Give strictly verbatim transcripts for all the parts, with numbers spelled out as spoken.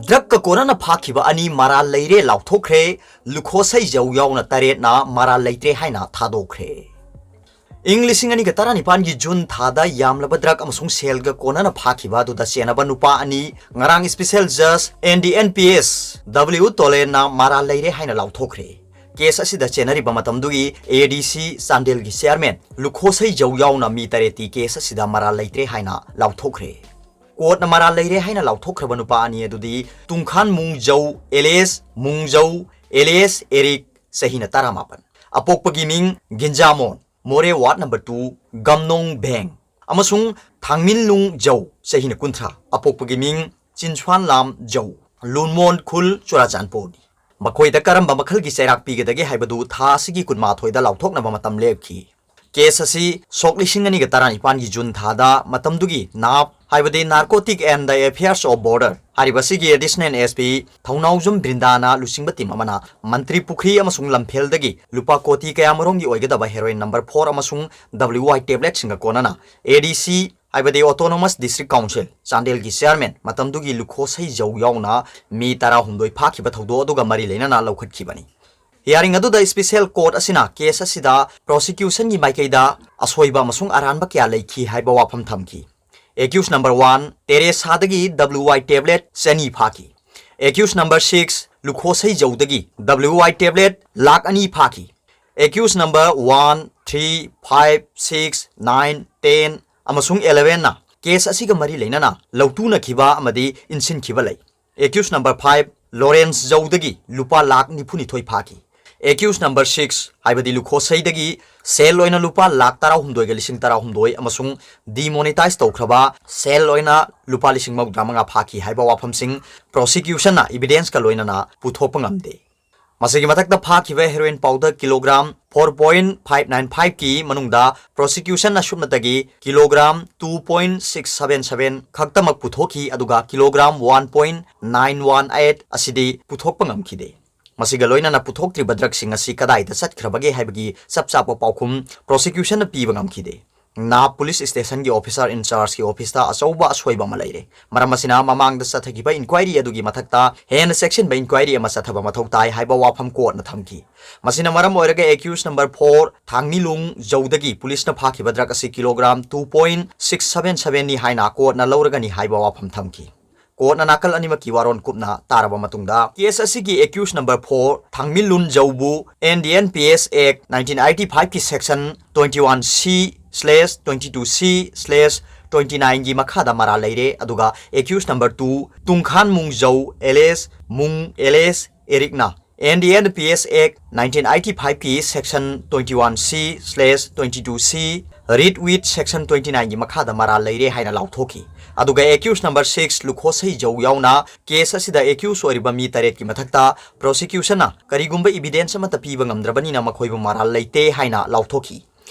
ꯗ꯭ꯔꯒꯀ ꯀꯣꯟꯅꯅ ꯐꯥꯈꯤꯕ ꯑꯅꯤ ꯃꯔꯥꯜ ꯂꯩꯔꯦ ꯂꯥꯎꯊꯣꯛꯈ꯭ꯔꯦ꯫ ꯂꯨꯈꯣꯁꯩꯖꯧ ꯌꯥꯎꯅ ꯇꯔꯦꯠꯅ ꯃꯔꯥꯜ ꯂꯩꯇ꯭ꯔꯦ ꯍꯥꯏꯅ ꯊꯥꯗꯣꯛꯈ꯭ꯔꯦ꯫ ꯏꯪ ꯂꯤꯁꯤꯡ ꯑꯅꯤꯒ ꯇꯔꯥꯅꯤꯄꯥꯟꯒꯤ ꯖꯨꯟ ꯊꯥꯗ ꯌꯥꯝꯂꯕ ꯗ꯭ꯔꯒ ꯑꯃꯁꯨꯡ ꯁꯦꯜꯒ ꯀꯣꯟꯅꯅ ꯐꯥꯈꯤꯕ ꯑꯗꯨꯗ ꯆꯦꯟꯅꯕ ꯅꯨꯄꯥ ꯑꯅꯤ ꯉꯔꯥꯡ special judge N D N P S W ꯇꯣꯂꯦꯟꯅ ꯃꯔꯥꯜ ꯂꯩꯔꯦ ꯍꯥꯏꯅ ꯂꯥꯎꯊꯣꯛꯈ꯭ꯔꯦ꯫ ꯀꯦꯁ ꯑꯁꯤꯗ ꯆꯦꯟꯅꯔꯤꯕ ꯃꯇꯝꯗꯨꯒꯤ A D C ꯆꯥꯟꯗꯦꯜꯒꯤ chairman ꯂꯨꯈꯣꯁꯩꯖꯧ ꯌꯥꯎꯅ ꯃꯤ ꯇꯔꯦꯠꯇꯤ ꯀꯦꯁ ꯑꯁꯤꯗ ꯃꯔꯥꯜ ꯂꯩꯇ꯭ꯔꯦ ꯍꯥꯏꯅ ꯂꯥꯎꯊꯣꯛꯈ꯭ꯔꯦ꯫ ꯀꯣꯔꯠꯅ ꯃꯔꯥꯜ ꯂꯩꯔꯦ ꯍꯥꯏꯅ ꯂꯥꯎꯊꯣꯛꯈ꯭ꯔꯕ ꯅꯨꯄꯥ ꯑꯅꯤ ꯑꯗꯨꯗꯤ ꯇꯨꯡꯈꯥꯟ ꯃꯨꯡꯖꯧ alias ꯃꯨꯡꯖꯧ alias ꯑꯦꯔꯤꯛ, ꯆꯍꯤꯅ ꯇꯔꯥꯃꯥꯄꯟ, ꯑꯄꯣꯛꯄꯒꯤ ꯃꯤꯡ ꯒꯤꯟꯖꯥꯃꯣꯟ, ꯃꯣꯔꯦ ward number two, ꯒꯝꯅꯣꯡ ꯚꯦꯡ, ꯑꯃꯁꯨꯡ ꯊꯥꯡꯃꯤꯟꯂꯨꯡ ꯖꯧ, ꯆꯍꯤꯅ ꯀꯨꯟꯊ꯭ꯔꯥ, ꯑꯄꯣꯛꯄꯒꯤ ꯃꯤꯡ ꯆꯤꯟꯁ꯭ꯋꯥꯟꯂꯥꯝ ꯖꯧ, ꯂꯨꯟꯃꯣꯟ ꯈꯨꯜ, ꯆꯨꯔꯥꯆꯥꯟꯄꯨꯔꯅꯤ꯫ ꯃꯈꯣꯏꯗ ꯀꯔꯝꯕ ꯃꯈꯜꯒꯤ ꯆꯩꯔꯥꯛ ꯄꯤꯒꯗꯒꯦ ꯍꯥꯏꯕꯗꯨ ꯊꯥ ꯑꯁꯤꯒꯤ ꯀꯨꯟꯃꯥꯊꯣꯏꯗ ꯂꯥꯎꯊꯣꯛꯅꯕ ꯃꯇꯝ ꯂꯦꯞꯈꯤ꯫ ꯀꯦꯁ ꯑꯁꯤ ꯁꯣꯛ ꯂꯤꯁꯤꯡ ꯑꯅꯤꯒ ꯇꯔꯥꯅꯤꯄꯥꯟꯒꯤ ꯖꯨꯟ ꯊꯥꯗ ꯃꯇꯝꯗꯨꯒꯤ ꯅꯥꯞ, ꯍꯥꯏꯕꯗꯤ Narcotic and the Affairs of Border ꯍꯥꯏꯔꯤꯕ ꯑꯁꯤꯒꯤ additional S P ꯊꯧꯅꯥꯎꯖꯝ ꯕ꯭ꯔꯤꯟꯗꯥꯅ ꯂꯨꯆꯤꯡꯕ ꯇꯤꯝ ꯑꯃꯅ ꯃꯟꯇ꯭ꯔꯤ ꯄꯨꯈ꯭ꯔꯤ ꯑꯃꯁꯨꯡ ꯂꯝꯐꯦꯜꯗꯒꯤ ꯂꯨꯄꯥ ꯀꯣꯇꯤ ꯀꯌꯥꯃꯔꯣꯝꯒꯤ ꯑꯣꯏꯒꯗꯕ heroin number four ꯑꯃꯁꯨꯡ W I tabletꯁꯤꯡꯒ ꯀꯣꯟꯅꯅ A D C, ꯍꯥꯏꯕꯗꯤ Autonomous District Council ꯆꯥꯟꯗꯦꯜꯒꯤ chairman ꯃꯇꯝꯗꯨꯒꯤ ꯂꯨꯈꯣꯁꯩꯖꯧ ꯌꯥꯎꯅ ꯃꯤ ꯇꯔꯥꯍꯨꯝꯗꯣꯏ ꯐꯥꯈꯤꯕ ꯊꯧꯗꯣꯛ ꯑꯗꯨꯒ ꯃꯔꯤ ꯂꯩꯅꯅ ꯂꯧꯈꯠꯈꯤꯕꯅꯤ꯫ Hearing ꯑꯗꯨꯗ special court ꯑꯁꯤꯅ ꯀꯦꯁ ꯑꯁꯤꯗ prosecutionꯒꯤ ꯃꯥꯏꯀꯩꯗ ꯑꯁꯣꯏꯕ ꯑꯃꯁꯨꯡ ꯑꯔꯥꯟꯕ ꯀꯌꯥ ꯂꯩꯈꯤ ꯍꯥꯏꯕ ꯋꯥꯐꯝ ꯊꯝꯈꯤ꯫ Accused number one ꯇꯦꯔꯦꯁꯥꯗꯒꯤ W I tablet ꯆꯅꯤ ꯐꯥꯈꯤ꯫ Accused number six ꯂꯨꯈꯣꯁꯩꯖꯧꯗꯒꯤ W I tablet lakh ꯑꯅꯤ ꯐꯥꯈꯤ꯫ Accused number one, three, five, six, nine, ten ꯑꯃꯁꯨꯡ elevenꯅ ꯀꯦꯁ ꯑꯁꯤꯒ ꯃꯔꯤ ꯂꯩꯅꯅ ꯂꯧꯇꯨꯅꯈꯤꯕ ꯑꯃꯗꯤ ꯏꯟꯁꯤꯟꯈꯤꯕ ꯂꯩ꯫ Accused number five ꯂꯣꯔꯦꯟꯁ ꯖꯧꯗꯒꯤ ꯂꯨꯄꯥ ꯂꯥꯈ ꯅꯤꯐꯨꯅꯤꯊꯣꯏ ꯐꯥꯈꯤ꯫ Accused number six, ꯍꯥꯏꯕꯗꯤ ꯂꯨꯈꯣꯁꯩꯗꯒꯤ ꯁꯦꯜ ꯑꯣꯏꯅ ꯂꯨꯄꯥ ꯂꯥꯈ ꯇꯔꯥꯍꯨꯝꯗꯣꯏꯒ ꯂꯤꯁꯤꯡ ꯇꯔꯥꯍꯨꯝꯗꯣꯏ ꯑꯃꯁꯨꯡ demonetize ꯇꯧꯈ꯭ꯔꯕ ꯁꯦꯜ ꯑꯣꯏꯅ ꯂꯨꯄꯥ ꯂꯤꯁꯤꯡ ꯃꯧꯗ꯭ꯔꯥ ꯃꯉꯥ ꯐꯥꯈꯤ ꯍꯥꯏꯕ ꯋꯥꯐꯝꯁꯤꯡ prosecutionꯅ evidenceꯀ ꯂꯣꯏꯅꯅ ꯄꯨꯊꯣꯛꯄ ꯉꯝꯗꯦ꯫ ꯃꯁꯤꯒꯤ ꯃꯊꯛꯇ ꯐꯥꯈꯤꯕ heroin powder kilogram four point five nine fiveꯀꯤ ꯃꯅꯨꯡꯗ prosecutionꯅ ꯁꯨꯞꯅꯇꯒꯤ kilogram two point six seven seven ꯈꯛꯇꯃꯛ ꯄꯨꯊꯣꯛꯈꯤ, ꯑꯗꯨꯒ kilogram one point nine one eight ꯑꯁꯤꯗꯤ ꯄꯨꯊꯣꯛꯄ ꯉꯝꯈꯤꯗꯦ꯫ ꯃꯁꯤꯒ ꯂꯣꯏꯅꯅ ꯄꯨꯊꯣꯛꯇ꯭ꯔꯤꯕ ꯗ꯭ꯔꯒꯁꯤꯡ ꯑꯁꯤ ꯀꯗꯥꯏꯗ ꯆꯠꯈ꯭ꯔꯕꯒꯦ ꯍꯥꯏꯕꯒꯤ ꯆꯞ ꯆꯥꯕ ꯄꯥꯎꯈꯨꯝ prosecutionꯅ ꯄꯤꯕ ꯉꯝꯈꯤꯗꯦ꯫ ꯅꯥꯞ ꯄꯨꯂꯤꯁ ꯁ꯭ꯇꯦꯁꯟꯒꯤ ꯑꯣꯐꯤꯁꯥꯔ ꯏꯟꯆꯥꯔꯖꯀꯤ ꯑꯣꯐꯤꯁꯇ ꯑꯆꯧꯕ ꯑꯁꯣꯏꯕ ꯑꯃ ꯂꯩꯔꯦ꯫ ꯃꯔꯝ ꯑꯁꯤꯅ ꯃꯃꯥꯡꯗ ꯆꯠꯊꯈꯤꯕ ꯏꯟꯀ꯭ꯋꯥꯏꯔꯤ ꯑꯗꯨꯒꯤ ꯃꯊꯛꯇ ꯍꯦꯟꯅ ꯆꯦꯛꯁꯤꯟꯕ ꯏꯟꯀ꯭ꯋꯥꯏꯔꯤ ꯑꯃ ꯆꯠꯊꯕ ꯃꯊꯧ ꯇꯥꯏ ꯍꯥꯏꯕ ꯋꯥꯐꯝ ꯀꯣꯔꯠꯅ ꯊꯝꯈꯤ꯫ ꯃꯁꯤꯅ ꯃꯔꯝ ꯑꯣꯏꯔꯒ accused number four ꯊꯥꯡꯃꯤꯂꯨꯡ ꯖꯧꯗꯒꯤ ꯄꯨꯂꯤꯁꯅ ꯐꯥꯈꯤꯕ ꯗ꯭ꯔꯒ ꯑꯁꯤ kilogram two point six seven seven ꯅꯤ ꯍꯥꯏꯅ ꯀꯣꯔꯠꯅ ꯂꯧꯔꯒꯅꯤ ꯍꯥꯏꯕ ꯋꯥꯐꯝ ꯊꯝꯈꯤ꯫ ꯀꯣꯔꯠꯅ ꯅꯥꯀꯜ ꯑꯅꯤꯃꯛꯀꯤ ꯋꯥꯔꯣꯜ ꯀꯨꯞꯅ ꯇꯥꯔꯕ ꯃꯇꯨꯡꯗ, ꯀꯦꯁ ꯑꯁꯤꯒꯤ accused number four ꯊꯥꯡꯃꯤꯂꯨꯟ ꯖꯧꯕꯨ N D N P S Act nineteen eighty five ꯀꯤ section twenty one C slash twenty two C slash twenty nine ꯒꯤ ꯃꯈꯥꯗ ꯃꯔꯥꯜ ꯂꯩꯔꯦ, ꯑꯗꯨꯒ accused number two ꯇꯨꯡꯈꯥꯟ ꯃꯨꯡ ꯖꯧ alias ꯃꯨꯡ alias ꯑꯦꯔꯤꯛꯅ N D N P S Act nineteen eighty five ꯀꯤ section twenty one C slash twenty two C read with section twenty nine ꯒꯤ ꯃꯈꯥꯗ ꯃꯔꯥꯜ ꯂꯩꯔꯦ ꯍꯥꯏꯅ ꯂꯥꯎꯊꯣꯛꯈꯤ꯫ ꯑꯗꯨꯒ accused number six ꯂꯨꯈꯣꯁꯩ ꯖꯧ ꯌꯥꯎꯅ ꯀꯦꯁ ꯑꯁꯤꯗ accused ꯑꯣꯏꯔꯤꯕ ꯃꯤ ꯇꯔꯦꯠꯀꯤ ꯃꯊꯛꯇ ꯄ꯭ꯔꯣꯁꯤꯀ꯭ꯌꯨꯁꯟꯅ ꯀꯔꯤꯒꯨꯝꯕ evidence ꯑꯃꯠꯇ ꯄꯤꯕ ꯉꯝꯗ꯭ꯔꯕꯅꯤꯅ ꯃꯈꯣꯏꯕꯨ ꯃꯔꯥꯜ ꯂꯩꯇꯦ ꯍꯥꯏꯅ ꯂꯥꯎꯊꯣꯛꯈꯤ꯫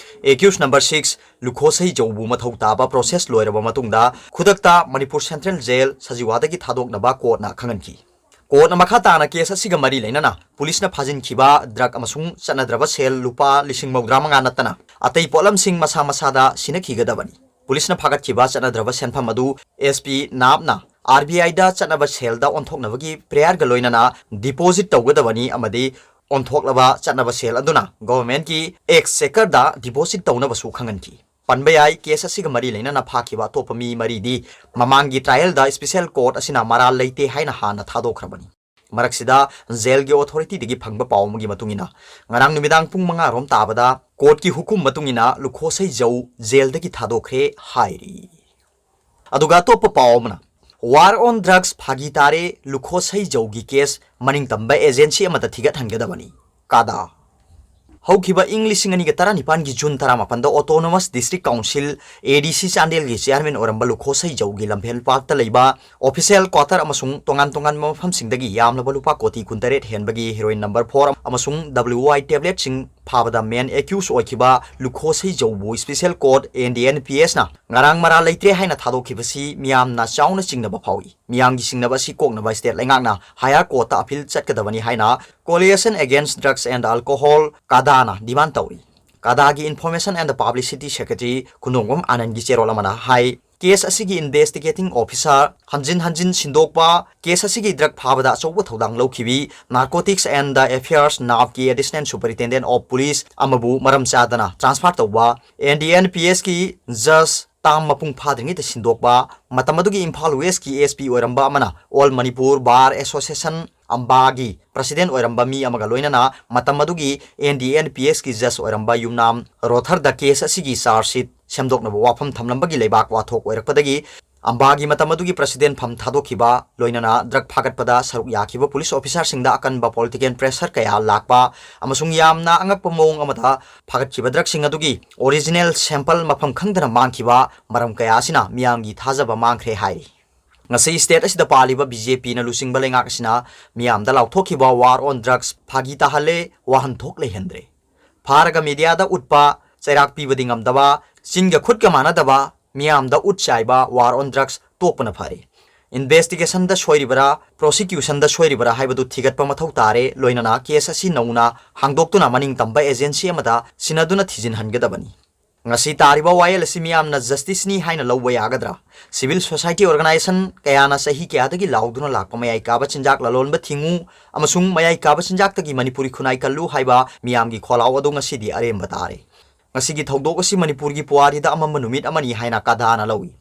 Accused number six ꯂꯨꯈꯣꯁꯩ ꯖꯧꯕꯨ ꯃꯊꯧ ꯇꯥꯕ ꯄ꯭ꯔꯣꯁꯦꯁ ꯂꯣꯏꯔꯕ ꯃꯇꯨꯡꯗ ꯈꯨꯗꯛꯇ ꯃꯅꯤꯄꯨꯔ ꯁꯦꯟꯇ꯭ꯔꯦꯜ ꯖꯦꯜ ꯁꯖꯤꯋꯥꯗꯒꯤ ꯊꯥꯗꯣꯛꯅꯕ ꯀꯣꯔꯠꯅ ꯈꯪꯍꯟꯈꯤ꯫ ꯀꯣꯔꯠꯅ ꯃꯈꯥ ꯇꯥꯅ ꯀꯦꯁ ꯑꯁꯤꯒ ꯃꯔꯤ ꯂꯩꯅꯅ ꯄꯨꯂꯤꯁꯅ ꯐꯥꯖꯤꯟꯈꯤꯕ ꯗ꯭ꯔꯒ ꯑꯃꯁꯨꯡ ꯆꯠꯅꯗ꯭ꯔꯕ ꯁꯦꯜ ꯂꯨꯄꯥ ꯂꯤꯁꯤꯡ ꯃꯧꯗ꯭ꯔꯥ ꯃꯉꯥ ꯅꯠꯇꯅ ꯑꯇꯩ ꯄꯣꯠꯂꯝꯁꯤꯡ ꯃꯁꯥ ꯃꯁꯥꯗ ꯁꯤꯟꯅꯈꯤꯒꯗꯕꯅꯤ꯫ ꯄꯨꯂꯤꯁꯅ ꯐꯥꯒꯠꯈꯤꯕ ꯆꯠꯅꯗ꯭ꯔꯕ ꯁꯦꯟꯐꯝ ꯑꯗꯨ S P ꯅꯥꯞꯅ R B I ꯗ ꯆꯠꯅꯕ ꯁꯦꯜꯗ ꯑꯣꯟꯊꯣꯛꯅꯕꯒꯤ ꯄ꯭ꯔꯦꯌꯔꯒ ꯂꯣꯏꯅꯅ ꯗꯤꯄꯣꯖꯤꯠ ꯇꯧꯒꯗꯕꯅꯤ ꯑꯃꯗꯤ ꯑꯣꯟꯊꯣꯛꯂꯕ ꯆꯠꯅꯕ ꯁꯦꯜ ꯑꯗꯨꯅ ꯒꯣꯚꯔꯟꯃꯦꯟꯠꯀꯤ ꯑꯦꯛꯁꯆꯦꯀꯔꯗ ꯗꯤꯄꯣꯖꯤꯠ ꯇꯧꯅꯕꯁꯨ ꯈꯪꯍꯟꯈꯤ꯫ ꯄꯟꯕ ꯌꯥꯏ, ꯀꯦꯁ ꯑꯁꯤꯒ ꯃꯔꯤ ꯂꯩꯅꯅ ꯐꯥꯈꯤꯕ ꯑꯇꯣꯞꯄ ꯃꯤ ꯃꯔꯤꯗꯤ ꯃꯃꯥꯡꯒꯤ ꯇ꯭ꯔꯥꯏꯌꯦꯜꯗ ꯁ꯭ꯄꯦꯁꯦꯜ ꯀꯣꯔꯠ ꯑꯁꯤꯅ ꯃꯔꯥꯜ ꯂꯩꯇꯦ ꯍꯥꯏꯅ ꯍꯥꯟꯅ ꯊꯥꯗꯣꯛꯈ꯭ꯔꯕꯅꯤ꯫ ꯃꯔꯛꯁꯤꯗ ꯖꯦꯜꯒꯤ ꯑꯣꯊꯣꯔꯤꯇꯤꯗꯒꯤ ꯐꯪꯕ ꯄꯥꯎ ꯑꯃꯒꯤ ꯃꯇꯨꯡ ꯏꯟꯅ, ꯉꯔꯥꯡ ꯅꯨꯃꯤꯗꯥꯡ ꯄꯨꯡ ꯃꯉꯥ ꯔꯣꯝ ꯇꯥꯕꯗ ꯀꯣꯔꯠꯀꯤ ꯍꯨꯀꯨꯝ ꯃꯇꯨꯡ ꯏꯟꯅ ꯂꯨꯈꯣꯁꯩ ꯖꯧ ꯖꯦꯜꯗꯒꯤ ꯊꯥꯗꯣꯛꯈ꯭ꯔꯦ ꯍꯥꯏꯔꯤ꯫ ꯑꯗꯨꯒ ꯑꯇꯣꯞꯄ ꯄꯥꯎ ꯑꯃꯅ, War on Drugs ꯐꯥꯒꯤ ꯇꯥꯔꯦ, ꯂꯨꯈꯣꯁꯩ ꯖꯧꯒꯤ ꯀꯦꯁ ꯃꯅꯤꯡꯇꯝꯕ ꯑꯦꯖꯦꯟꯁꯤ ꯑꯃꯗ ꯊꯤꯒꯠꯍꯟꯒꯗꯕꯅꯤ꯫ ꯀꯥꯗꯥ꯫ ꯍꯧꯈꯤꯕ ꯏꯪ ꯂꯤꯁꯤꯡ ꯑꯅꯤꯒ ꯇꯔꯥꯅꯤꯄꯥꯟꯒꯤ ꯖꯨꯟ ꯇꯔꯥꯃꯥꯄꯟꯗ Autonomous District Council, A D C, ꯆꯥꯟꯗꯦꯜꯒꯤ ꯆꯤꯌꯥꯔꯃꯦꯟ ꯑꯣꯏꯔꯝꯕ ꯂꯨꯈꯣꯁꯩ ꯖꯧꯒꯤ ꯂꯝꯐꯦꯜ ꯄꯥꯠꯇ ꯂꯩꯕ ꯑꯣꯐꯤꯁꯤꯌꯦꯜ ꯀ꯭ꯋꯥꯇꯔ ꯑꯃꯁꯨꯡ ꯇꯣꯉꯥꯟ ꯇꯣꯉꯥꯟꯕ ꯃꯐꯝꯁꯤꯡꯗꯒꯤ ꯌꯥꯝꯂꯕ ꯂꯨꯄꯥ ꯀꯣꯇꯤ ꯀꯨꯟꯇꯔꯦꯠ ꯍꯦꯟꯕꯒꯤ heroin number four ꯑꯃꯁꯨꯡ W I tabletꯁꯤꯡ ꯐꯥꯕꯗ main accused ꯑꯣꯏꯈꯤꯕ ꯂꯨꯈꯣꯁꯩ ꯖꯧꯕꯨ special court N D N P Sꯅ ꯉꯔꯥꯡ ꯃꯔꯥꯜ ꯂꯩꯇ꯭ꯔꯦ ꯍꯥꯏꯅ ꯊꯥꯗꯣꯛꯈꯤꯕꯁꯤ ꯃꯤꯌꯥꯝꯅ ꯆꯥꯎꯅ ꯆꯤꯡꯅꯕ ꯐꯥꯎꯏ꯫ ꯃꯤꯌꯥꯝꯒꯤ ꯆꯤꯡꯅꯕ ꯑꯁꯤ ꯀꯣꯛꯅꯕ ꯁ꯭ꯇꯦꯠ ꯂꯩꯉꯥꯛꯅ higher courtꯇ appeal ꯆꯠꯀꯗꯕꯅꯤ ꯍꯥꯏꯅ Coalition Against Drugs and Alcohol, ꯀꯥꯗꯥꯅ demand ꯇꯧꯔꯤ꯫ ꯀꯗꯥꯒꯤ Information and Publicity Secretary ꯈꯨꯟꯗꯣꯡꯕꯝ ꯑꯥꯅꯟꯒꯤ ꯆꯦꯔꯣꯜ ꯑꯃꯅ ꯍꯥꯏ꯫ ꯀꯦꯁ ꯑꯁꯤꯒꯤ investigating officer ꯍꯟꯖꯤꯟ ꯍꯟꯖꯤꯟ ꯁꯤꯟꯗꯣꯛꯄ, ꯀꯦꯁ ꯑꯁꯤꯒꯤ ꯗ꯭ꯔꯒ ꯐꯥꯕꯗ ꯑꯆꯧꯕ ꯊꯧꯗꯥꯡ ꯂꯧꯈꯤꯕꯤ Narcotics and the Affairs, NAFBꯒꯤ Additional Superintendent of Police ꯑꯃꯕꯨ ꯃꯔꯝ ꯆꯥꯗꯅ transfer ꯇꯧꯕ, NDNPSꯀꯤ judge term ꯃꯄꯨꯡ ꯐꯥꯗ꯭ꯔꯤꯉꯩꯗ ꯁꯤꯟꯗꯣꯛꯄ, ꯃꯇꯝ ꯑꯗꯨꯒꯤ ꯏꯝꯐꯥꯜ Westꯀꯤ SP ꯑꯣꯏꯔꯝꯕ ꯑꯃꯅ All Manipur Bar Association, ꯑꯝꯕꯥꯒꯤ president ꯑꯣꯏꯔꯝꯕ ꯃꯤ ꯑꯃꯒ ꯂꯣꯏꯅꯅ ꯃꯇꯝ ꯑꯗꯨꯒꯤ NDNPSꯀꯤ judge ꯑꯣꯏꯔꯝꯕ ꯌꯨꯝꯅꯥꯝ ꯔꯣꯊꯔꯗ ꯀꯦꯁ ꯑꯁꯤꯒꯤ charge sheet ꯁꯦꯝꯗꯣꯛꯅꯕ ꯋꯥꯐꯝ ꯊꯝꯂꯝꯕꯒꯤ ꯂꯩꯕꯥꯛ ꯋꯥꯊꯣꯛ ꯑꯣꯏꯔꯛꯄꯗꯒꯤ ꯑꯝꯕꯥꯒꯤ ꯃꯇꯝ ꯑꯗꯨꯒꯤ president ꯐꯝ ꯊꯥꯗꯣꯛꯈꯤꯕ, ꯂꯣꯏꯅꯅ ꯗ꯭ꯔꯒ ꯐꯥꯒꯠꯄꯗ ꯁꯔꯨꯛ ꯌꯥꯈꯤꯕ ꯄꯨꯂꯤꯁ ꯑꯣꯐꯤꯁꯥꯔꯁꯤꯡꯗ ꯑꯀꯟꯕ political pressure ꯀꯌꯥ ꯂꯥꯛꯄ ꯑꯃꯁꯨꯡ ꯌꯥꯝꯅ ꯑꯉꯛꯄ ꯃꯑꯣꯡ ꯑꯃꯗ ꯐꯥꯒꯠꯈꯤꯕ ꯗ꯭ꯔꯒꯁꯤꯡ ꯑꯗꯨꯒꯤ original sample ꯃꯐꯝ ꯈꯪꯗꯅ ꯃꯥꯡꯈꯤꯕ ꯃꯔꯝ ꯀꯌꯥ ꯑꯁꯤꯅ ꯃꯤꯌꯥꯝꯒꯤ ꯊꯥꯖꯕ ꯃꯥꯡꯈ꯭ꯔꯦ ꯍꯥꯏꯔꯤ꯫ ꯉꯁꯤ state ꯑꯁꯤꯗ ꯄꯥꯜꯂꯤꯕ BJPꯅ ꯂꯨꯆꯤꯡꯕ ꯂꯩꯉꯥꯛ ꯑꯁꯤꯅ ꯃꯤꯌꯥꯝꯗ ꯂꯥꯎꯊꯣꯛꯈꯤꯕ war on drugs ꯐꯥꯒꯤ ꯇꯥꯍꯜꯂꯦ, ꯋꯥꯍꯟꯊꯣꯛ ꯂꯩꯍꯟꯗ꯭ꯔꯦ꯫ ꯐꯥꯔꯒ mediaꯗ ꯎꯠꯄ, ꯆꯩꯔꯥꯛ ꯄꯤꯕꯗꯤ ꯉꯝꯗꯕ, ꯆꯤꯟꯒ ꯈꯨꯠꯀ ꯃꯥꯟꯅꯗꯕ, ꯃꯤꯌꯥꯝꯗ ꯎꯠ ꯆꯥꯏꯕ war on drugs ꯇꯣꯛꯄꯅ ꯐꯔꯦ꯫ Investigationꯗ ꯁꯣꯏꯔꯤꯕꯔꯥ, prosecutionꯗ ꯁꯣꯏꯔꯤꯕꯔꯥ ꯍꯥꯏꯕꯗꯨ ꯊꯤꯒꯠꯄ ꯃꯊꯧ ꯇꯥꯔꯦ, ꯂꯣꯏꯅꯅ case ꯑꯁꯤ ꯅꯧꯅ ꯍꯥꯡꯗꯣꯛꯇꯨꯅ ꯃꯅꯤꯡ ꯇꯝꯕ agency ꯑꯃꯗ ꯁꯤꯟꯅꯗꯨꯅ ꯊꯤꯖꯤꯟꯍꯟꯒꯗꯕꯅꯤ꯫ ꯉꯁꯤ ꯇꯥꯔꯤꯕ ꯋꯥꯌꯦꯜ ꯑꯁꯤ ꯃꯤꯌꯥꯝꯅ justiceꯅꯤ ꯍꯥꯏꯅ ꯂꯧꯕ ꯌꯥꯒꯗ꯭ꯔꯥ? Civil society organization ꯀꯌꯥꯅ ꯆꯍꯤ ꯀꯌꯥꯗꯒꯤ ꯂꯥꯎꯗꯨꯅ ꯂꯥꯛꯄ ꯃꯌꯥꯏ ꯀꯥꯕ ꯆꯤꯟꯖꯥꯛ ꯂꯂꯣꯟꯕ ꯊꯤꯡꯉꯨ ꯑꯃꯁꯨꯡ ꯃꯌꯥꯏ ꯀꯥꯕ ꯆꯤꯟꯖꯥꯛꯇꯒꯤ ꯃꯅꯤꯄꯨꯔꯤ ꯈꯨꯟꯅꯥꯏ ꯀꯜꯂꯨ ꯍꯥꯏꯕ ꯃꯤꯌꯥꯝꯒꯤ ꯈꯣꯜꯂꯥꯎ ꯑꯗꯨ ꯉꯁꯤꯗꯤ ꯑꯔꯦꯝꯕ ꯇꯥꯔꯦ꯫ ꯉꯁꯤꯒꯤ ꯊꯧꯗꯣꯛ ꯑꯁꯤ ꯃꯅꯤꯄꯨꯔꯒꯤ ꯄꯨꯋꯥꯔꯤꯗ ꯑꯃꯝꯕ ꯅꯨꯃꯤꯠ ꯑꯃꯅꯤ ꯍꯥꯏꯅ ꯀꯗꯥꯅ ꯂꯧꯏ꯫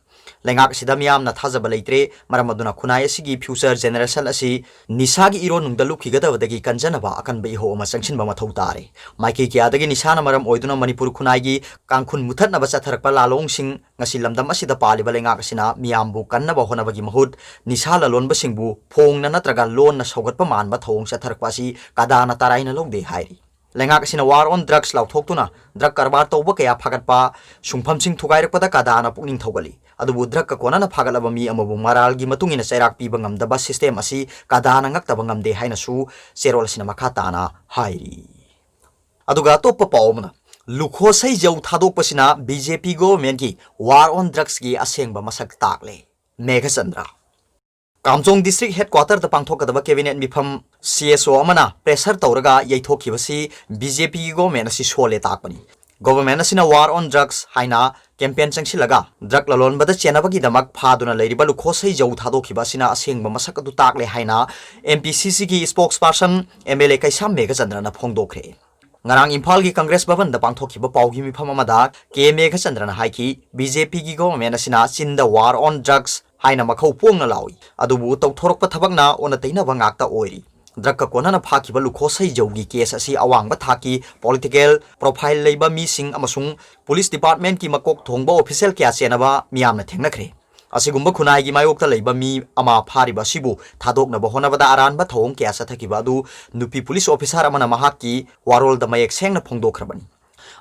ꯂꯩꯉꯥꯛ ꯑꯁꯤꯗ ꯃꯤꯌꯥꯝꯅ ꯊꯥꯖꯕ ꯂꯩꯇ꯭ꯔꯦ, ꯃꯔꯝ ꯑꯗꯨꯅ ꯈꯨꯟꯅꯥꯏ ꯑꯁꯤꯒꯤ future generation ꯑꯁꯤ ꯅꯤꯁꯥꯒꯤ ꯏꯔꯣꯟꯅꯨꯡꯗ ꯂꯨꯞꯈꯤꯒꯗꯕꯗꯒꯤ ꯀꯟꯖꯅꯕ ꯑꯀꯟꯕ ꯏꯍꯧ ꯑꯃ ꯆꯪꯁꯤꯟꯕ ꯃꯊꯧ ꯇꯥꯔꯦ꯫ ꯃꯥꯏꯀꯩ ꯀꯌꯥꯗꯒꯤ ꯅꯤꯁꯥꯅ ꯃꯔꯝ ꯑꯣꯏꯗꯨꯅ ꯃꯅꯤꯄꯨꯔ ꯈꯨꯟꯅꯥꯏꯒꯤ ꯀꯥꯡꯈꯨꯜ ꯃꯨꯊꯠꯅꯕ ꯆꯠꯊꯔꯛꯄ ꯂꯥꯂꯣꯡꯁꯤꯡ ꯉꯁꯤ ꯂꯝꯗꯝ ꯑꯁꯤꯗ ꯄꯥꯜꯂꯤꯕ ꯂꯩꯉꯥꯛ ꯑꯁꯤꯅ ꯃꯤꯌꯥꯝꯕꯨ ꯀꯟꯅꯕ ꯍꯣꯠꯅꯕꯒꯤ ꯃꯍꯨꯠ ꯅꯤꯁꯥ ꯂꯂꯣꯟꯕꯁꯤꯡꯕꯨ ꯐꯣꯡꯅ ꯅꯠꯇ꯭ꯔꯒ ꯂꯣꯟꯅ ꯁꯧꯒꯠꯄ ꯃꯥꯟꯕ ꯊꯧꯑꯣꯡ ꯆꯠꯊꯔꯛꯄ ꯑꯁꯤ ꯀꯗꯥꯅ ꯇꯔꯥꯏꯅ ꯂꯧꯗꯦ ꯍꯥꯏꯔꯤ꯫ ꯂꯩꯉꯥꯛ ꯑꯁꯤꯅ war on drugs ꯂꯥꯎꯊꯣꯛꯇꯨꯅ ꯗ꯭ꯔꯒ ꯀꯔꯕꯥꯔ ꯇꯧꯕ ꯀꯌꯥ ꯐꯥꯒꯠꯄ, ꯁꯨꯡꯐꯝꯁꯤꯡ ꯊꯨꯒꯥꯏꯔꯛꯄꯗ ꯀꯗꯥꯅ ꯄꯨꯛꯅꯤꯡ ꯊꯧꯒꯠꯂꯤ꯫ ꯑꯗꯨꯕꯨ ꯗ꯭ꯔꯒꯀ ꯀꯣꯟꯅꯅ ꯐꯥꯒꯠꯂꯕ ꯃꯤ ꯑꯃꯕꯨ ꯃꯔꯥꯜꯒꯤ ꯃꯇꯨꯡ ꯏꯟꯅ ꯆꯩꯔꯥꯛ ꯄꯤꯕ ꯉꯝꯗꯕ system ꯑꯁꯤ ꯀꯗꯥꯅ ꯉꯛꯇꯕ ꯉꯝꯗꯦ ꯍꯥꯏꯅꯁꯨ ꯆꯦꯔꯣꯜ ꯑꯁꯤꯅ ꯃꯈꯥ ꯇꯥꯅ ꯍꯥꯏꯔꯤ꯫ ꯑꯗꯨꯒ ꯑꯇꯣꯞꯄ ꯄꯥꯎ ꯑꯃꯅ, ꯂꯨꯈꯣꯁꯩ ꯖꯧ ꯊꯥꯗꯣꯛꯄꯁꯤꯅ BJP governmentꯀꯤ war on drugsꯀꯤ ꯑꯁꯦꯡꯕ ꯃꯁꯛ ꯇꯥꯛꯂꯦ꯫ ꯃꯦꯘꯆꯟꯗ꯭ꯔ꯫ ꯀꯥꯝꯖꯣꯡ district headquarterꯗ ꯄꯥꯡꯊꯣꯛꯀꯗꯕ cabinet ꯃꯤꯐꯝ ꯁꯤ ꯑꯦꯁ ꯑꯣ ꯑꯃꯅ pressure ꯇꯧꯔꯒ ꯌꯩꯊꯣꯛꯈꯤꯕꯁꯤ ꯕꯤ ꯖꯦ ꯄꯤꯒꯤ government ꯑꯁꯤ ꯁꯣꯜꯂꯦ ꯇꯥꯛꯄꯅꯤ꯫ Government ꯑꯁꯤꯅ war on drugs ꯍꯥꯏꯅ campaign ꯆꯪꯁꯤꯜꯂꯒ drug ꯂꯂꯣꯟꯕꯗ ꯆꯦꯟꯅꯕꯒꯤꯗꯃꯛ ꯐꯥꯗꯨꯅ ꯂꯩꯔꯤꯕ ꯂꯨꯈꯣꯁꯩ ꯖꯧ ꯊꯥꯗꯣꯛꯈꯤꯕ ꯑꯁꯤꯅ ꯑꯁꯦꯡꯕ ꯃꯁꯛ ꯑꯗꯨ ꯇꯥꯛꯂꯦ ꯍꯥꯏꯅ ꯑꯦꯝ ꯄꯤ ꯁꯤ ꯁꯤꯒꯤ spokesperson ꯑꯦꯝ ꯑꯦꯜ ꯑꯦ ꯀꯩꯁꯥꯝ ꯃꯦꯘꯆꯟꯗ꯭ꯔꯅ ꯐꯣꯡꯗꯣꯛꯈ꯭ꯔꯦ꯫ ꯉꯔꯥꯡ ꯏꯝꯐꯥꯜꯒꯤ ꯀꯪꯒ꯭ꯔꯦꯁ ꯚꯕꯟꯗ ꯄꯥꯡꯊꯣꯛꯈꯤꯕ ꯄꯥꯎꯒꯤ ꯃꯤꯐꯝ ꯑꯃꯗ ꯀꯦ ꯃꯦꯘꯆꯟꯗ꯭ꯔꯅ ꯍꯥꯏꯈꯤ, ꯕꯤ ꯖꯦ ꯄꯤꯒꯤ government ꯑꯁꯤꯅ ꯆꯤꯟꯗ war on drugs ꯍꯥꯏꯅ ꯃꯈꯧ ꯄꯣꯡꯅ ꯂꯥꯎꯏ, ꯑꯗꯨꯕꯨ ꯇꯧꯊꯣꯔꯛꯄ ꯊꯕꯛꯅ ꯑꯣꯟꯅ ꯇꯩꯅꯕ ꯉꯥꯛꯇ ꯑꯣꯏꯔꯤ꯫ Drugꯀ ꯀꯣꯟꯅꯅ ꯐꯥꯈꯤꯕ ꯂꯨꯈꯣꯁꯩ ꯖꯧꯒꯤ case ꯑꯁꯤ ꯑꯋꯥꯡꯕ ꯊꯥꯛꯀꯤ political profile ꯂꯩꯕ ꯃꯤꯁꯤꯡ ꯑꯃꯁꯨꯡ police departmentꯀꯤ ꯃꯀꯣꯛ ꯊꯣꯡꯕ official ꯀꯌꯥ ꯆꯦꯟꯅꯕ ꯃꯤꯌꯥꯝꯅ ꯊꯦꯡꯅꯈ꯭ꯔꯦ꯫ ꯑꯁꯤꯒꯨꯝꯕ ꯈꯨꯟꯅꯥꯏꯒꯤ ꯃꯥꯌꯣꯛꯇ ꯂꯩꯕ ꯃꯤ ꯑꯃ ꯐꯥꯔꯤꯕ ꯑꯁꯤꯕꯨ ꯊꯥꯗꯣꯛꯅꯕ ꯍꯣꯠꯅꯕꯗ ꯑꯔꯥꯟꯕ ꯊꯧꯑꯣꯡ ꯀꯌꯥ ꯆꯠꯊꯈꯤꯕ ꯑꯗꯨ ꯅꯨꯄꯤ police officer ꯑꯃꯅ ꯃꯍꯥꯛꯀꯤ ꯋꯥꯔꯣꯜꯗ ꯃꯌꯦꯛ ꯁꯦꯡꯅ ꯐꯣꯡꯗꯣꯛꯈ꯭ꯔꯕꯅꯤ꯫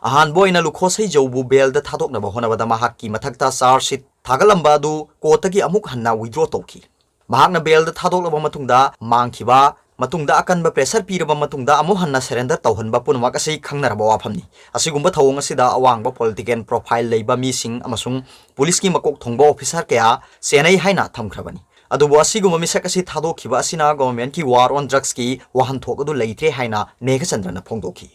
ꯑꯍꯥꯟꯕ ꯑꯣꯏꯅ ꯂꯨꯈꯣꯁꯩ ꯖꯧꯕꯨ bailꯗ ꯊꯥꯗꯣꯛꯅꯕ ꯍꯣꯠꯅꯕꯗ ꯃꯍꯥꯛꯀꯤ ꯃꯊꯛꯇ charge sheet ꯊꯥꯒꯠꯂꯝꯕ ꯑꯗꯨ courtꯇꯒꯤ ꯑꯃꯨꯛ ꯍꯟꯅ withdraw ꯇꯧꯈꯤ꯫ ꯃꯍꯥꯛꯅ bailꯗ ꯊꯥꯗꯣꯛꯂꯕ ꯃꯇꯨꯡꯗ ꯃꯥꯡꯈꯤꯕ, ꯃꯇꯨꯡꯗ ꯑꯀꯟꯕ pressure ꯄꯤꯔꯕ ꯃꯇꯨꯡꯗ ꯑꯃꯨꯛ ꯍꯟꯅ surrender ꯇꯧꯍꯟꯕ ꯄꯨꯝꯅꯃꯛ ꯑꯁꯤ ꯈꯪꯅꯔꯕ ꯋꯥꯐꯝꯅꯤ꯫ ꯑꯁꯤꯒꯨꯝꯕ ꯊꯧꯑꯣꯡ ꯑꯁꯤꯗ ꯑꯋꯥꯡꯕ political profile ꯂꯩꯕ ꯃꯤꯁꯤꯡ ꯑꯃꯁꯨꯡ policeꯀꯤ ꯃꯀꯣꯛ ꯊꯣꯡꯕ officer ꯀꯌꯥ ꯆꯦꯟꯅꯩ ꯍꯥꯏꯅ ꯊꯝꯈ꯭ꯔꯕꯅꯤ꯫ ꯑꯗꯨꯕꯨ ꯑꯁꯤꯒꯨꯝꯕ ꯃꯤꯁꯛ ꯑꯁꯤ ꯊꯥꯗꯣꯛꯈꯤꯕ ꯑꯁꯤꯅ governmentꯀꯤ war on drugsꯀꯤ ꯋꯥꯍꯟꯊꯣꯛ ꯑꯗꯨ ꯂꯩꯇ꯭ꯔꯦ ꯍꯥꯏꯅ ꯃꯦꯘꯆꯟꯗ꯭ꯔꯅ ꯐꯣꯡꯗꯣꯛꯈꯤ꯫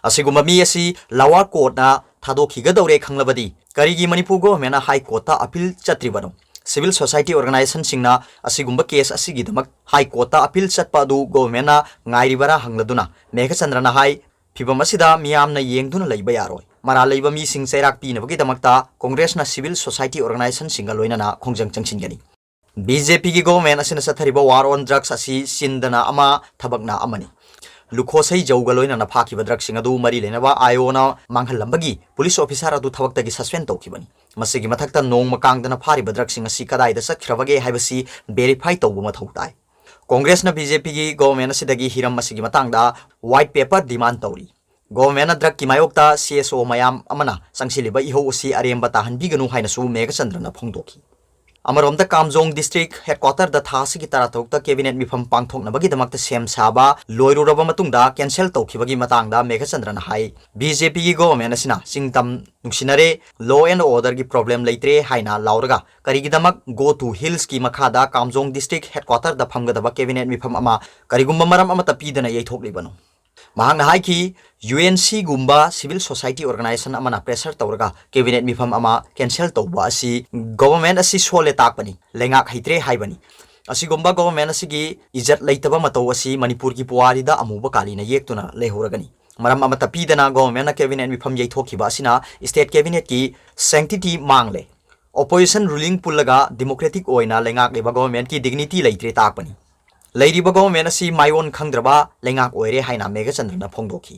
ꯑꯁꯤꯒꯨꯝꯕ ꯃꯤ ꯑꯁꯤ lower courtꯅ ꯊꯥꯗꯣꯛꯈꯤꯒꯗꯧꯔꯦ ꯈꯪꯂꯕꯗꯤ ꯀꯔꯤꯒꯤ Manipur governmentꯅ high courtꯇ appeal ꯆꯠꯇ꯭ꯔꯤꯕꯅꯣ? Civil society organizationꯁꯤꯡꯅ ꯑꯁꯤꯒꯨꯝꯕ case ꯑꯁꯤꯒꯤꯗꯃꯛ high courtꯇ appeal ꯆꯠꯄ ꯑꯗꯨ governmentꯅ ꯉꯥꯏꯔꯤꯕꯔꯥ ꯍꯪꯂꯗꯨꯅ ꯃꯦꯘꯆꯟꯗ꯭ꯔꯅ ꯍꯥꯏ, ꯐꯤꯚꯝ ꯑꯁꯤꯗ ꯃꯤꯌꯥꯝꯅ ꯌꯦꯡꯗꯨꯅ ꯂꯩꯕ ꯌꯥꯔꯣꯏ꯫ ꯃꯔꯥꯜ ꯂꯩꯕ ꯃꯤꯁꯤꯡ ꯆꯩꯔꯥꯛ ꯄꯤꯅꯕꯒꯤꯗꯃꯛꯇ ꯀꯪꯒ꯭ꯔꯦꯁꯅ civil society organizationꯁꯤꯡꯒ ꯂꯣꯏꯅꯅ ꯈꯣꯡꯖꯪ ꯆꯪꯁꯤꯟꯒꯅꯤ꯫ ꯕꯤ ꯖꯦ ꯄꯤꯒꯤ government ꯑꯁꯤꯅ ꯆꯠꯊꯔꯤꯕ war on drugs ꯑꯁꯤ ꯆꯤꯟꯗꯅ ꯑꯃ, ꯊꯕꯛꯅ ꯑꯃꯅꯤ꯫ ꯂꯨꯈꯣꯁꯩ ꯖꯧꯒ ꯂꯣꯏꯅꯅ ꯐꯥꯈꯤꯕ drugꯁꯤꯡ ꯑꯗꯨ ꯃꯔꯤ ꯂꯩꯅꯕ ꯑꯥꯏ ꯑꯣꯅ ꯃꯥꯡꯍꯜꯂꯝꯕꯒꯤ police officer ꯑꯗꯨ ꯊꯕꯛꯇꯒꯤ suspend ꯇꯧꯈꯤꯕꯅꯤ꯫ ꯃꯁꯤꯒꯤ ꯃꯊꯛꯇ ꯅꯣꯡꯃ ꯀꯥꯡꯗꯅ ꯐꯥꯔꯤꯕ drugꯁꯤꯡ ꯑꯁꯤ ꯀꯗꯥꯏꯗ ꯆꯠꯈ꯭ꯔꯕꯒꯦ ꯍꯥꯏꯕꯁꯤ verify ꯇꯧꯕ ꯃꯊꯧ ꯇꯥꯏ꯫ ꯀꯪꯒ꯭ꯔꯦꯁꯅ ꯕꯤ ꯖꯦ ꯄꯤꯒꯤ government ꯑꯁꯤꯗꯒꯤ ꯍꯤꯔꯝ ꯑꯁꯤꯒꯤ ꯃꯇꯥꯡꯗ white paper demand ꯇꯧꯔꯤ꯫ Governmentꯅ drugꯀꯤ ꯃꯥꯌꯣꯛꯇ ꯁꯤ ꯑꯦꯁ ꯑꯣ ꯃꯌꯥꯝ ꯑꯃꯅ ꯆꯪꯁꯤꯜꯂꯤꯕ ꯏꯍꯧ ꯑꯁꯤ ꯑꯔꯦꯝꯕ ꯇꯥꯍꯟꯕꯤꯒꯅꯨ ꯍꯥꯏꯅꯁꯨ ꯃꯦꯘꯆꯟꯗ꯭ꯔꯅ ꯐꯣꯡꯗꯣꯛꯈꯤ꯫ ꯑꯃꯔꯣꯝꯗ ꯀꯥꯝꯖꯣꯡ district headquarterꯗ ꯊꯥ ꯑꯁꯤꯒꯤ ꯇꯔꯥꯇꯔꯨꯛꯇ cabinet ꯃꯤꯐꯝ ꯄꯥꯡꯊꯣꯛꯅꯕꯒꯤꯗꯃꯛꯇ ꯁꯦꯝ ꯁꯥꯕ ꯂꯣꯏꯔꯨꯔꯕ ꯃꯇꯨꯡꯗ cancel ꯇꯧꯈꯤꯕꯒꯤ ꯃꯇꯥꯡꯗ ꯃꯦꯘꯆꯟꯗ꯭ꯔꯅ ꯍꯥꯏ, BJPꯒꯤ government ꯑꯁꯤꯅ ꯆꯤꯡ ꯇꯝ ꯅꯨꯡꯁꯤꯅꯔꯦ, law and orderꯒꯤ problem ꯂꯩꯇ꯭ꯔꯦ ꯍꯥꯏꯅ ꯂꯥꯎꯔꯒ ꯀꯔꯤꯒꯤꯗꯃꯛ Go to Hillsꯀꯤ ꯃꯈꯥꯗ ꯀꯥꯝꯖꯣꯡ district headquarterꯗ ꯐꯝꯒꯗꯕ cabinet ꯃꯤꯐꯝ ꯑꯃ ꯀꯔꯤꯒꯨꯝꯕ ꯃꯔꯝ ꯑꯃꯠꯇ ꯄꯤꯗꯅ ꯌꯩꯊꯣꯛꯂꯤꯕꯅꯣ? ꯃꯍꯥꯛꯅ ꯍꯥꯏꯈꯤ, UNCꯒꯨꯝꯕ civil society organization ꯑꯃꯅ pressure ꯇꯧꯔꯒ cabinet ꯃꯤꯐꯝ ꯑꯃ cancel ꯇꯧꯕ ꯑꯁꯤ government ꯑꯁꯤ ꯁꯣꯜꯂꯦ ꯇꯥꯛꯄꯅꯤ, ꯂꯩꯉꯥꯛ ꯍꯩꯇ꯭ꯔꯦ ꯍꯥꯏꯕꯅꯤ꯫ ꯑꯁꯤꯒꯨꯝꯕ government ꯑꯁꯤꯒꯤ ꯏꯖꯠ ꯂꯩꯇꯕ ꯃꯇꯧ ꯑꯁꯤ ꯃꯅꯤꯄꯨꯔꯒꯤ ꯄꯨꯋꯥꯔꯤꯗ ꯑꯃꯨꯕ ꯀꯥꯂꯤꯅ ꯌꯦꯛꯇꯨꯅ ꯂꯩꯍꯧꯔꯒꯅꯤ꯫ ꯃꯔꯝ ꯑꯃꯠꯇ ꯄꯤꯗꯅ governmentꯅ cabinet ꯃꯤꯐꯝ ꯌꯩꯊꯣꯛꯈꯤꯕ ꯑꯁꯤꯅ state cabinetꯀꯤ sanctity ꯃꯥꯡꯂꯦ꯫ Opposition ruling ꯄꯨꯜꯂꯒ democratic ꯑꯣꯏꯅ ꯂꯩꯉꯥꯛꯂꯤꯕ governmentꯀꯤ dignity ꯂꯩꯇ꯭ꯔꯦ ꯇꯥꯛꯄꯅꯤ꯫ ꯂꯩꯔꯤꯕ government ꯑꯁꯤ ꯃꯥꯏꯑꯣꯟ ꯈꯪꯗ꯭ꯔꯕ ꯂꯩꯉꯥꯛ ꯑꯣꯏꯔꯦ ꯍꯥꯏꯅ ꯃꯦꯘꯆꯟꯗ꯭ꯔꯅ ꯐꯣꯡꯗꯣꯛꯈꯤ꯫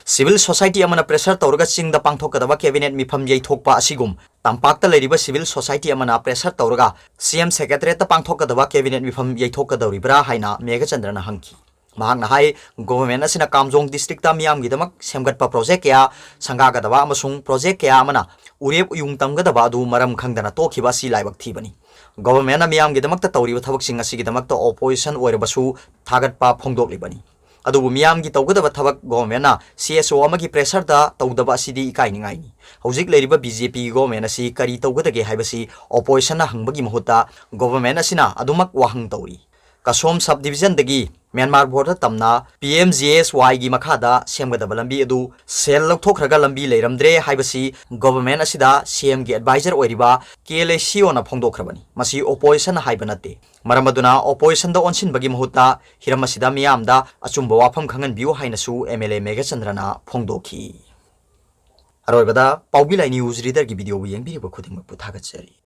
Civil society ꯑꯃꯅ pressure ꯇꯧꯔꯒ ꯆꯤꯡꯗ ꯄꯥꯡꯊꯣꯛꯀꯗꯕ cabinet ꯃꯤꯐꯝ ꯌꯩꯊꯣꯛꯄ ꯑꯁꯤꯒꯨꯝ ꯇꯝꯄꯥꯛꯇ ꯂꯩꯔꯤꯕ civil society ꯑꯃꯅ pressure ꯇꯧꯔꯒ CM secretariatꯇ ꯄꯥꯡꯊꯣꯛꯀꯗꯕ cabinet ꯃꯤꯐꯝ ꯌꯩꯊꯣꯛꯀꯗꯧꯔꯤꯕ꯭ꯔꯥ ꯍꯥꯏꯅ ꯃꯦꯘꯆꯟꯗ꯭ꯔꯅ ꯍꯪꯈꯤ꯫ ꯃꯍꯥꯛꯅ ꯍꯥꯏ, government ꯑꯁꯤꯅ ꯀꯥꯝꯖꯣꯡ districtꯇ ꯃꯤꯌꯥꯝꯒꯤꯗꯃꯛ ꯁꯦꯝꯒꯠꯄ project ꯀꯌꯥ, ꯁꯪꯒꯥꯒꯗꯕ ꯑꯃꯁꯨꯡ project ꯀꯌꯥ ꯑꯃꯅ ꯎꯔꯦꯞ ꯎꯌꯨꯡ ꯇꯝꯒꯗꯕ ꯑꯗꯨ ꯃꯔꯝ ꯈꯪꯗꯅ ꯇꯣꯛꯈꯤꯕ ꯑꯁꯤ ꯂꯥꯏꯕꯛ ꯊꯤꯕꯅꯤ꯫ Governmentꯅ ꯃꯤꯌꯥꯝꯒꯤꯗꯃꯛꯇ ꯇꯧꯔꯤꯕ ꯊꯕꯛꯁꯤꯡ ꯑꯁꯤꯒꯤꯗꯃꯛꯇ opposition ꯑꯣꯏꯔꯕꯁꯨ ꯊꯥꯒꯠꯄ ꯐꯣꯡꯗꯣꯛꯂꯤꯕꯅꯤ꯫ ꯑꯗꯨꯕꯨ ꯃꯤꯌꯥꯝꯒꯤ ꯇꯧꯒꯗꯕ ꯊꯕꯛ governmentꯅ CSO ꯑꯃꯒꯤ pressureꯗ ꯇꯧꯗꯕ ꯑꯁꯤꯗꯤ ꯏꯀꯥꯏꯅꯤꯡꯉꯥꯏꯅꯤ꯫ ꯍꯧꯖꯤꯛ ꯂꯩꯔꯤꯕ BJPꯒꯤ government ꯑꯁꯤ ꯀꯔꯤ ꯇꯧꯒꯗꯒꯦ ꯍꯥꯏꯕꯁꯤ oppositionꯅ ꯍꯪꯕꯒꯤ ꯃꯍꯨꯠꯇ government ꯑꯁꯤꯅ ꯑꯗꯨꯃꯛ ꯋꯥꯍꯪ ꯇꯧꯔꯤ꯫ ꯀꯁꯣꯝ sub divisionꯗꯒꯤ ꯃ꯭ꯌꯥꯟꯃꯥꯔ border ꯇꯝꯅ PMGSYꯒꯤ ꯃꯈꯥꯗ ꯁꯦꯝꯒꯗꯕ ꯂꯝꯕꯤ ꯑꯗꯨ ꯁꯦꯜ ꯂꯧꯊꯣꯛꯈ꯭ꯔꯒ ꯂꯝꯕꯤ ꯂꯩꯔꯝꯗ꯭ꯔꯦ ꯍꯥꯏꯕꯁꯤ government ꯑꯁꯤꯗ CMꯒꯤ advisor ꯑꯣꯏꯔꯤꯕ ꯀꯦ ꯂꯩꯁꯤꯌꯣꯅ ꯐꯣꯡꯗꯣꯛꯈ꯭ꯔꯕꯅꯤ꯫ ꯃꯁꯤ oppositionꯅ ꯍꯥꯏꯕ ꯅꯠꯇꯦ꯫ ꯃꯔꯝ ꯑꯗꯨꯅ oppositionꯗ ꯑꯣꯟꯁꯤꯟꯕꯒꯤ ꯃꯍꯨꯠꯇ ꯍꯤꯔꯝ ꯑꯁꯤꯗ ꯃꯤꯌꯥꯝꯗ ꯑꯆꯨꯝꯕ ꯋꯥꯐꯝ ꯈꯪꯍꯟꯕꯤꯌꯨ ꯍꯥꯏꯅꯁꯨ MLA ꯃꯦꯘꯆꯟꯗ꯭ꯔꯅ ꯐꯣꯡꯗꯣꯛꯈꯤ꯫ ꯑꯔꯣꯏꯕꯗ ꯄꯥꯎꯕꯤ ꯂꯥꯏ news readerꯒꯤ videoꯕꯨ ꯌꯦꯡꯕꯤꯔꯤꯕ ꯈꯨꯗꯤꯡꯃꯛꯄꯨ ꯊꯥꯒꯠꯆꯔꯤ꯫